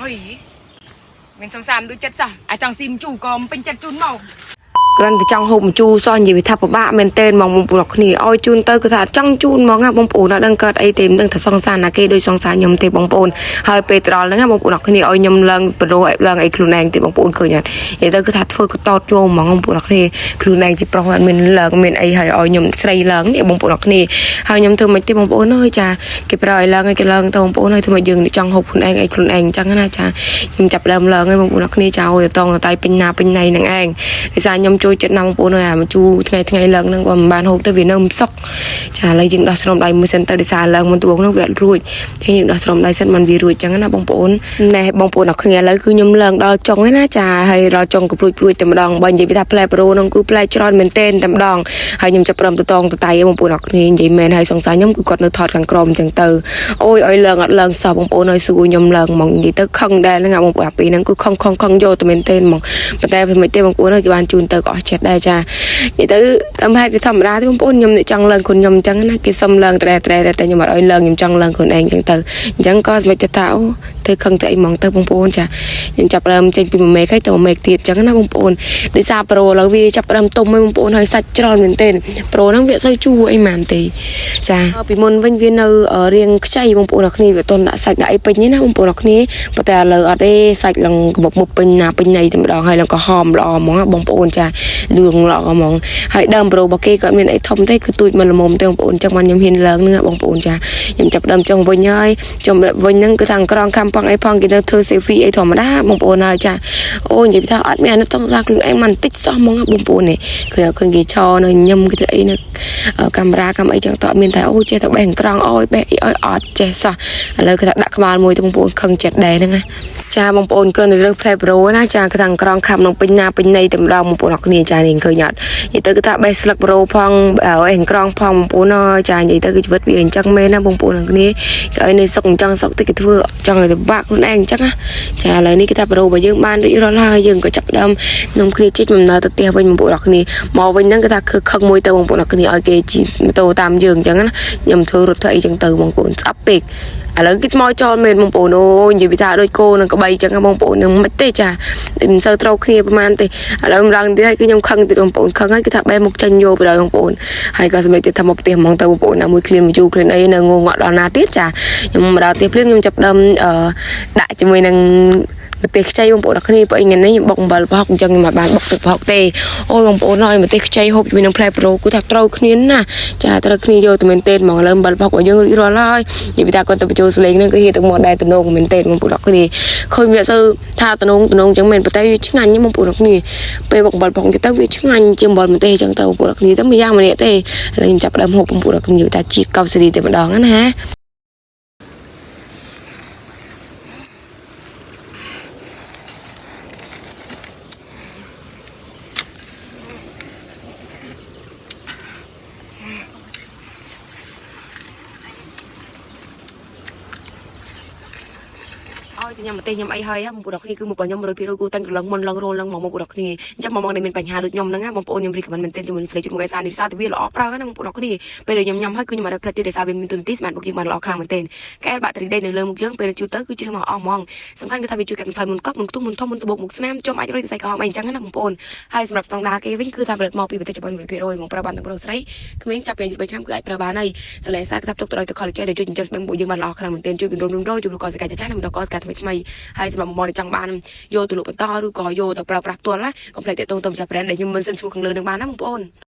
ហុយមានសង្សារដូចចិត្តសោះអាចង់ស៊ីមជូក៏មិនពេញចិត្តជូនមក គ្រាន់តែចង់ហូបម្ជូរសោះនិយាយថាពិបាកមែនទែនហ្មងបងប្អូនគ្នាឲ្យជូនទៅគឺថាចង់ជូនហ្មងណាបងប្អូនអត់ដឹងកើតអីទេមិនដឹងថាសង្សារណាគេដូចសង្សារខ្ញុំទេបងប្អូនហើយពេលទៅដល់ហ្នឹងណាបងប្អូនគ្នាឲ្យខ្ញុំឡើងប្រូឲ្យឡើងអីខ្លួនឯងទេបងប្អូនឃើញអត់និយាយទៅគឺថាធ្វើកតតចូលហ្មងបងប្អូនគ្នាខ្លួនឯងជាប្រុសអត់មានឡើងមានអីហើយឲ្យខ្ញុំស្រីឡើងនេះបងប្អូនគ្នាហើយខ្ញុំធ្វើមិនទេបងប្អូនអើយចាគេប្រើឲ្យឡើងឲ្យគេឡើងទៅបងប្អូនហើយធ្វើមកយើងចង់ហូបខ្លួនឯងអីខ្លួនឯងអញ្ចឹងណាចាខ្ញុំចាប់ដើមឡើងហើយបងប្អូនគ្នាចាឲ្យតងតៃពេញណាពេញណៃហ្នឹងឯង ដោយសារខ្ញុំចូលចិត្តណាស់បងប្អូនអើយអាមកជូរថ្ងៃថ្ងៃឡើងហ្នឹងក៏មិនបានហូបទៅវានៅមិនសុកចាឥឡូវយើងដោះស្រោមដៃមួយសិនទៅដោយសារឡើងមុនត្បូងហ្នឹងវាអត់រួចចឹងយើងដោះស្រោមដៃសិនมันវារួចចឹងណាបងប្អូនណែបងប្អូនអរគ្នាឥឡូវគឺខ្ញុំឡើងដល់ចុងហើយណាចាហើយដល់ចុងក៏ព្រួចព្រួចតែម្ដងបើនិយាយពីថាផ្លែប្រូហ្នឹងគឺផ្លែច្រើនមែនទែនតែម្ដងហើយខ្ញុំចាប់ព្រមទៅតងទៅតៃបងប្អូនអរគ្នានិយាយមែនហើយសង្សារខ្ញុំគឺគាត់នៅថតខាងក្រោមចឹងទៅអូយឲ្យឡើងអត់ឡើងសោះបងប្អូនឲ្យសួរខ្ញុំឡើងហ្មងនិយាយទៅខឹងដែរហ្នឹងបងប្អូនអាពីរហ្នឹងគឺខឹងខឹងខឹងយកទៅមែនទែនហ្មង ប៉ុន្តែវាមិនទេបងប្អូនអើយគេបានជូនទៅក៏អស់ចិត្តដែរចានិយាយទៅតាមហេតុវាធម្មតាទេបងប្អូនខ្ញុំនេះចង់ឡើងខ្លួនខ្ញុំអញ្ចឹងណាគេសុំឡើងត្រែត្រែតែខ្ញុំអត់ឲ្យឡើងខ្ញុំចង់ឡើងខ្លួនឯងអញ្ចឹងទៅអញ្ចឹងក៏សម្រេចទៅថាអូធ្វើខឹងទៅអីហ្មងទៅបងប្អូនចាខ្ញុំចាប់ដើមចេញពីមួយមេឃហើយទៅមួយមេឃទៀតអញ្ចឹងណាបងប្អូនដោយសារប្រូឥឡូវវាចាប់ដើមទុំហើយបងប្អូនហើយសាច់ច្រើនមែនទែនប្រូហ្នឹងវាអត់សូវជូរអីហ្មងទេចាពីមុនវិញវានៅរៀងខ្ចីបងប្អូនអរគ្នាវាអត់ទាន់ដាក់សាច់ដាក់អីពេញទេណាបងប្អូនអរគ្នាប៉ុន្តែឥឡូវអត់ទេសាច់ឡើងកបុកមុខពេញណាពេញណៃតែម្ដងហើយឡើងក៏ហមល្អហ្មងបងប្អូនចាលឿងល្អហ្មងហើយដើមប្រូរបស់គេក៏អត់មានអីធំទេគឺទូចមិនល្មមទេបងប្អូនចឹងបានខ្ញុំហ៊ានឡើងហ្នឹងបងប្អូនចាខ្ញុំចាប់ដើមចង់វិញហើយចង់វិញហ្នឹងគឺថាក្រងខំផងអីផងគេនៅធ្វើ selfie អីធម្មតាបងប្អូនហើយចាអូនិយាយថាអត់មានអាណិតចង់សារខ្លួនឯងមិនតិចសោះហ្មងបងប្អូននេះគឺឃើញគេឈរនៅញឹមគេធ្វើអីនៅកាមេរ៉ាកាំអីចឹងតអត់មានតែអូចេះតែបេះក្រងអោយបេះអីអោយអត់ចេះសោះឥឡូវគឺថាដាក់ក្បាលមួយទៅបងប្អូនខឹងចិត្តដែរហ្នឹងណាចាបងប្អូនគ្រាន់តែរើសផ្លែប្រូណាចាគឺថាក្រងខាំក្នុងពេញណាពេញណៃតែម្ដងបងប្អូនអរគ្នាចានេះឃើញអត់និយាយទៅគឺថាបេះស្លឹកប្រូផងអេក្រងផងបងប្អូនអើយចានិយាយទៅគឺជីវិតវាអញ្ចឹងមែនណាបងប្អូនអរគ្នាគេឲ្យនៅសុកអញ្ចឹងសុកតិចគេធ្វើចង់ឲ្យលំបាកខ្លួនឯងអញ្ចឹងណាចាឥឡូវនេះគឺថាប្រូរបស់យើងបានរួចរាល់ហើយយើងក៏ចាប់ផ្ដើមនំគ្នាជិះដំណើរទៅផ្ទះវិញបងប្អូនអរគ្នាមកវិញហ្នឹងគឺថាគឺខឹងមួយទៅបងប្អូនអរគ្នាឲ្យគេជិះម៉ូតូតាមយើងអញ្ចឹងណាខ្ញុំធ្វើរត់ធ្វើអីចឹងទៅបងប្អូនស្អប់ពេកឥឡូវគេមកចោលមែនបងប្អូនអូយនិយាយពីថាដូចគោនឹងក្បីចឹងណាបងប្អូននឹងមិនទេចាដូចមិនសូវត្រូវគ្នាប្រហែលទេឥឡូវម្ដងទៀតហើយគឺខ្ញុំខឹងទៀតបងប្អូនខឹងហើយគឺថាបែរមុខចេញយកទៅដល់បងប្អូនហើយក៏សម្រេចទៀតថាមកផ្ទះហ្មងទៅបងប្អូនណាមួយឃ្លានមួយយូរឃ្លានអីនៅងងក់ដល់ណាទៀតចាខ្ញុំមកដល់ផ្ទះភ្លាមខ្ញុំចាប់ដើមអឺដាក់ជាមួយនឹងម្ទេសខ្ចីបងប្អូនអរគ្នាព្រោះអីថ្ងៃនេះខ្ញុំបុកអំបិលប្រហុកអញ្ចឹងខ្ញុំមិនបានបុកទឹកប្រហុកទេអូយបងប្អូនអើយម្ទេសខ្ចីហូបជាមួយនឹងផ្លែប្រូគឺថាត្រូវគ្នាណាស់ចាត្រូវគ្នាយកទៅមែនទេហ្មងឥឡូវអំបិលប្រហុករបស់យើងរួចរាល់ហើយនិយាយពីថាគាត់ទៅបញ្ចូលសលេងហ្នឹងគឺហៀទឹកមាត់ដែរតំណងមែនទេបងប្អូនអរគ្នាឃើញវាទៅថាតំណងតំណងអញ្ចឹងមែនប៉ុន្តែវាឆ្ងាញ់ណាស់បងប្អូនអរគ្នាពេលបុកអំបិលប្រហុកទៅវាឆ្ងាញ់ជាងអំបិលម្ទេសអញ្ចឹងទៅបងប្អូនអរគ្នាទៅមួយយ៉ាងម្នាក់ទេឥឡូវខ្ញុំចាប់ផ្ដើមហូបបងប្អូនអរគ្នាថាជីកោសេរីតែម្ដងណា ឲ្យតែញ៉ាំម្ទេសញ៉ាំអីហើយបងប្អូនអរគ្នាគឺមករបស់ខ្ញុំ100%គូតាំងក្រឡឹងមុនឡងរលឡងមកបងប្អូនអរគ្នាអញ្ចឹងមកមកនេះមានបញ្ហាដូចខ្ញុំហ្នឹងណាបងប្អូនខ្ញុំរីកមិនមែនទែនជាមួយនឹងស្លេកជុតមកឯសារនេះសារតែវាល្អប្រើណាបងប្អូនអរគ្នាពេលដែលខ្ញុំញ៉ាំហើយគឺខ្ញុំអត់ដែលផ្លេចទេដោយសារវាមានទុនទីស្មានបុកយើងបានល្អខ្លាំងមែនទែនកែលបាក់តេរីដេនៅលើមុខយើងពេលជូតទៅគឺជ្រើសមកអស់ហ្មងសំខាន់គឺថាវាជួយកាត់បន្ថយមុនកប់មុនខ្ទុះមុនធំមុនត្បូងមុខស្នាមចំអាចរុយសរសៃក្រហមអីអញ្ចឹងណាបងប្អូនហើយសម្រាប់ស្តង់ដាគេវិញគឺថាផលិតមកពីប្រទេសជប៉ុន100%មកប្រើបានទាំងប្រុសស្រីក្មេងចាប់ពីអាយុ3ឆ្នាំគឺអាចប្រើបានហើយសលេសារគឺថាផ្ទុកទៅដោយទឹក collagen ដែលជួយចិញ្ចឹមស្បែកមុខយើងបានល្អខ្លាំងមែនទែនជួយពង្រឹងរំរយជួយលូកសកាចាស់និងដល់កសកាថ្មីថ្មីហើយសម្រាប់បងប្អូនដែលចង់បានយកទៅលក់បន្តឬក៏យកទៅប្រើប្រាស់ផ្ទាល់ណាកុំភ្លេចតាក់ទងទៅម្ចាស់ brand ដែលខ្ញុំមិនសិនឈ្មោះខាងលើនឹងបានណាបងប្អូន។